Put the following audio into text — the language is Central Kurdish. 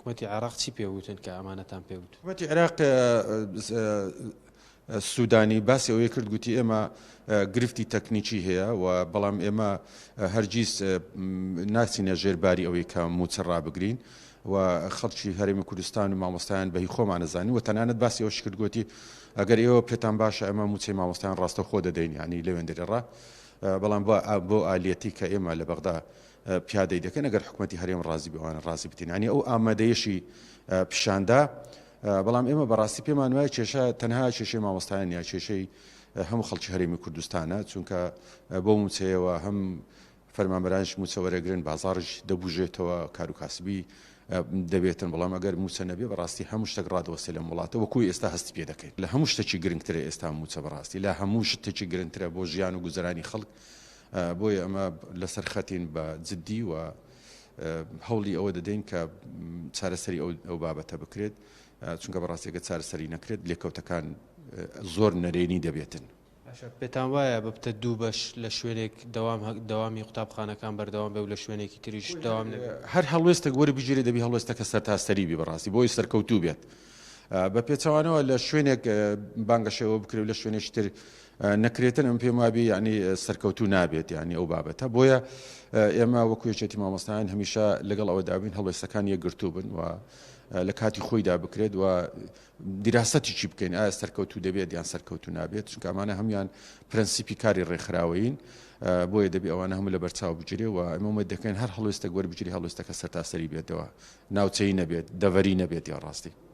حکومەتی عێراق چی پێ وتن کە ئەمانەتان پێ وت؟ حکومەتی عێراق سودانی باسی ئەوەی کرد گوتی ئێمە گرفتی تەکنیکی هەیە و بەڵام ئێمە هەرگیز ناچینە ژێر باری ئەوەی کە مووچە ڕابگرین و خەڵکی هەرێمی کوردستان و مامۆستایان بەهی خۆمان ئەزانین و تەنانەت باسی ئەوەشی کرد گوتی ئەگەر ئێوە پێتان باشە ئێمە مووچەی مامۆستایان ڕاستەوخۆ دەدەین یانی لەوێندەرێ ڕا بەڵام بۆ ئالیەتی کە ئێمە لە بەغدا پیادەی دەکەن ئەگەر حکومەتی هەرێم ڕازی بێ ئەوانە ڕازی بتین یانی ئەو ئامادەیەشی پیشاندا بەڵام ئێمە بەڕاستی پێمان وایە کێشە تەنها کێشەی مامۆستایان یا کێشەی هەموو خەڵکی هەرێمی کوردستانە چونکە بۆ موچەیەوە هەم فەرمانبەرانش موچە وەرەگرن بازاڕش دەبوژێتەوە کار و کاسبی دەبێتن بەڵام ئەگەر موچە نەبێ بەڕاستی هەموو شتێک ڕادەوەستێ لەم وڵاتە وەکوی ئێستا هەستی پێ دەکەین لە هەموو شتێکی گرنگترە ئێستا موچە بەڕاستی لە هەموو شتێکی گرنگترە بۆ ژیان و گوزەرانی خەڵک بۆیە ئەمە لەسەر خەتین بە جددی و هەوڵی ئەوە دەدەین کە چارەسەری ئەو بابەتە بکرێت چونکە بەڕاستی ئەگەر چارەسەری نەکرێت لێکەوتەکان زۆر نەرێنی دەبێتن. باشە پێتان وایە ببتە دوو بەش لە شوێنێک دەوام دەوامی قوتابخانەکان بەردەوام بێ و لە شوێنێکی تریش دەوام نەبێ؟ هەر هەڵوێستێک وەربگیرێ دەبی هەڵوێستەکە سەرتاسەری بی بەڕاستی بۆی سەرکەوتوو بێت. بە پێچەوانەوە لە شوێنێک بانگەشەی ئەوە بکرێ و لە شوێنێکی تر نەکرێتن ئەم پێم وابی یعنی سەرکەوتوو نابێت یعنی ئەو بابەتە بۆیە ئێمە وەکو یەکێتی مامۆستایان هەمیشە لەگەڵ ئەوە دابین هەڵوێستەکان یەکگرتوو بن و لە کاتی خۆیدا بکرێت و دیراسەتیی بکەین ئایا سەرکەوتوو دەبێت یان سەرکەوتوو نابێت چونکە ئەمانە هەموان پرەنسیپی کاری ڕێکخراوەیین بۆیە دەبێ ئەوانە هەموو لە بەرچاو بگیرێ و ئێمە ئومێد دەکەین هەر هەڵوێستێک وەربگیری هەڵوێستەکە سەرتاسەری بێتەوە ناوچەیی نەبێت دەڤەری نەبێت یا ڕاستی.